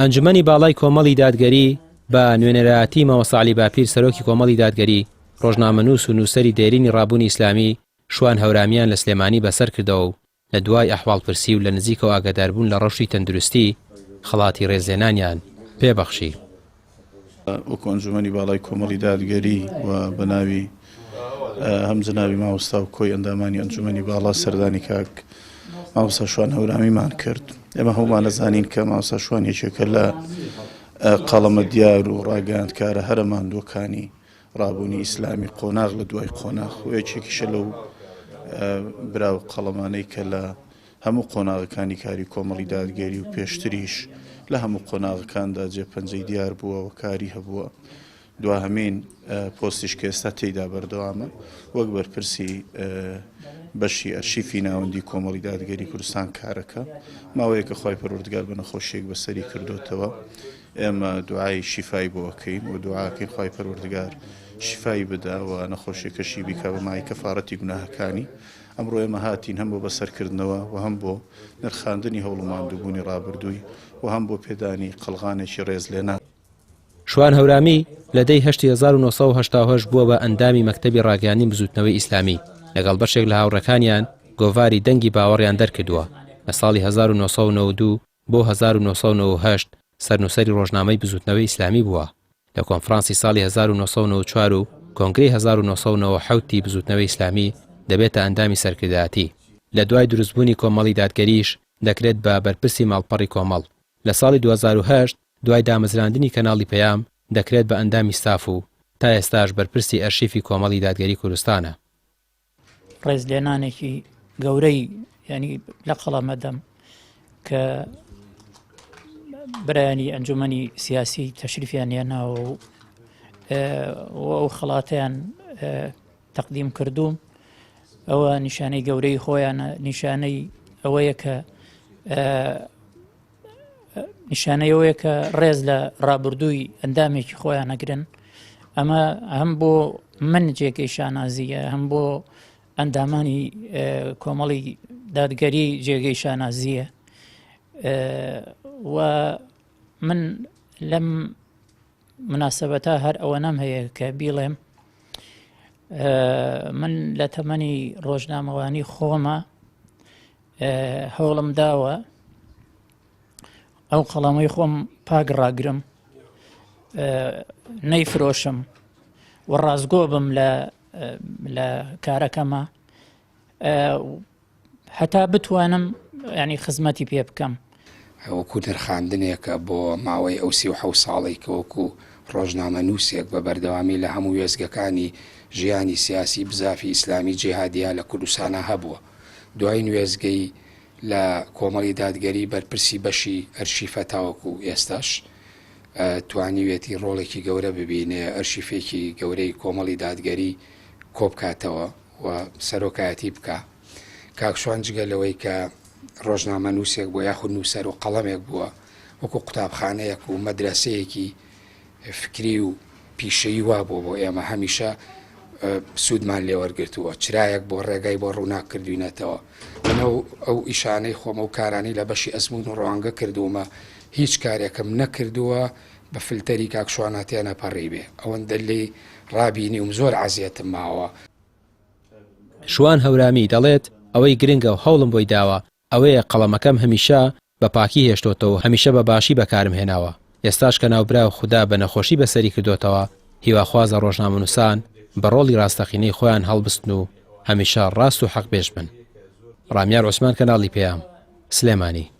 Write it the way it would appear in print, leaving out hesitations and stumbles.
ئەنجومەنی باڵای کۆمەڵی دادگەری بە نوێنەرایەتی مامۆستا عەلی باپیر سەرۆکی کۆمەڵی دادگەری، ڕۆژنامەنووس و نووسەری دێرینی ڕابوونی ئیسلامی شوان هەورامیان لە سلێمانی بەسەر کردەوە و لە دوای ئەحواڵپرسی و لە نزیکەوە ئاگاداربوون لە ڕەوشی تەندروستی، خەڵاتی ڕێزلێنانیان پێ بەخشی. وەکو ئەنجومەنی باڵای کۆمەڵی دادگەری و بە ناوی هەم جەنابی مامۆستا و کۆی ئەندامانی ئەنجومەنی باڵا سەردانی کاک مامۆستا شوان هەورامیمان کرد. ئێمە هەموومان ئەزانین کە مامۆستا شوان یەکێکە لە قەڵەمە دیار و ڕاگەیاندکارە هەرە ماندووەکانی ڕابوونی ئیسلامی قۆناغ لە دوای قۆناغ و یەکێکیشە لەو برا و قەڵەمانەی کە لە هەموو قۆناغەکانی کاری کۆمەڵی دادگەری و پێشتریش لە هەموو قۆناغەکاندا جێ پەنجەی دیار بووە و کاری هەبووە. دواهەمین پۆستیش کە ئێستا تێیدا بەردەوامە وەک بەرپرسی بەشی ئەرشیفی ناوەندی کۆمەڵی دادگەری کوردستان کارەکە ماوەیەکە خوای پەروەردگار بە نەخۆشیەک بەسەری کردوتەوە ئێمە دوعای شیفای بۆ ئەکەین و دوعاکەین خوای پەروەردگار شیفای بدا و نەخۆشیەکەشی بیکا بە مای کەفارەتی گوناهەکانی. ئەمڕۆ ئێمە هاتین هەم بۆ بەسەرکردنەوە و هەم بۆ نرخاندنی هەوڵ و ماندووبوونی ڕابردووی و هەم بۆ پێدانی قەڵغانێکی ڕێزلێنان. شوان هەورامی لە دەی هەشتی 1988 بووە بە ئەندامی مەکتەبی ڕاگەیاندنی بزووتنەوەی ئیسلامی، لەگەڵ بەشێک لە هاوڕێکانیان گۆڤاری دەنگی باوەڕیان دەرکردووە، لە ساڵی 1992 بۆ 1998 سەرنووسەری ڕۆژنامەی بزووتنەوەی ئیسلامی بووە. لە کۆنفرانسی ساڵی 1994 و کۆنگرەی 1997 ی بزووتنەوەی ئیسلامی دەبێتە ئەندامی سەرکردایەتی. لە دوای دروستبوونی کۆمەڵی دادگەریش دەکرێت بە بەرپرسی ماڵپەڕی کۆمەڵ. لە ساڵی 2008 دوای دامەزراندنی کەناڵی پەیام دەکرێت بە ئەندامی ستاف و تا ئێستاش بەرپرسی ئەرشیفی کۆمەڵی دادگەری کوردستانە. ڕێزلێنانێکی گەورەی ینی لە قەڵەمەدەم کە برایانی ئەنجومەنی سیاسی تەشریفیان هێناوە و ئەو خەڵاتیان تەقدیم کردووم ئەوە نیشانەی گەورەی خۆیانە نیشانەی ئەوەیە کە نیشانەی ئەوەیە کە ڕێز لە ڕابردووی ئەندامێکی خۆیان ئەگرن ئەمە هەم بۆ من جێگەی شانازیە هەم بۆ ئەندامانی کۆمەڵی دادگەری جێگەی شانازیە و من لەم مناسبەتە هەر ئەوە نەم هەیە کە بیڵێم من لە تەمەنی ڕۆژنامەوانی خۆمە هەوڵم داوە ئەو قەڵەمەی خۆم پاک ڕاگرم نەیفرۆشم و ڕاستگۆ بم لە لە کارەکەمە هەتا بتوانم ینی خزمەتی پێ بکەم. وەکو نرخاندنێکە بۆ ماوەی ئەو 37 ساڵەی کە وەکو ڕۆژنامەنووسێک بە بەردەوامی لە هەموو وێستگەکانی ژیانی سیاسی بزافی ئیسلامی جیهادیا لە کوردستانا هەبووە. دوایین وێستگەی لە کۆمەڵی دادگەری بەرپرسی بەشی ئەرشیفە تاوەکو ئێستاش توانیویەتی ڕۆڵێکی گەورە ببینێ ئەرشیفێکی گەورەی کۆمەڵی دادگەری کۆبکاتەوە و سەرۆکایەتی بکا. کاک شوان جگە لەوەی کە ڕۆژنامەنووسێک بووە یاخود نووسەر و قەڵەمێک بووە وەکو قوتابخانەیەک و مەدرەسەیەکی فکری و پیشەیی وا بووە بۆ ئێمە هەمیشە سوودمان لێوەرگرتووە چرایەک بۆ ڕێگای بۆ ڕووناک کردوینەتەوە من ئەو ئیشانەی خۆم و کارانی لە بەشی ئەزمون و ڕوانگە کردوومە هیچ کارێکم نەکردووە بە فلتەری کاک شوانە تێنەپەڕی بێ ئەوەندە لێی ڕابینیوم زۆر عەزێتم ماوە. شوان هەورامی دەڵێت، ئەوەی گرنگە و هەوڵم بۆی داوە ئەوەیە قەڵەمەکەم هەمیشە بە پاکی هێشتۆتەوە و هەمیشە بە باشی بەکارم هێناوە، ئێستاش کە ناوبراو خودا بە نەخۆشی بەسەری کردۆتەوە، هیواخوازە ڕۆژنامەنووسان بە ڕۆڵی ڕاستەقینەی خۆیان هەڵبستن و هەمیشە ڕاست و حەقبێژ بن. ڕامیار عوسمان کەناڵی پەیام، سلێمانی.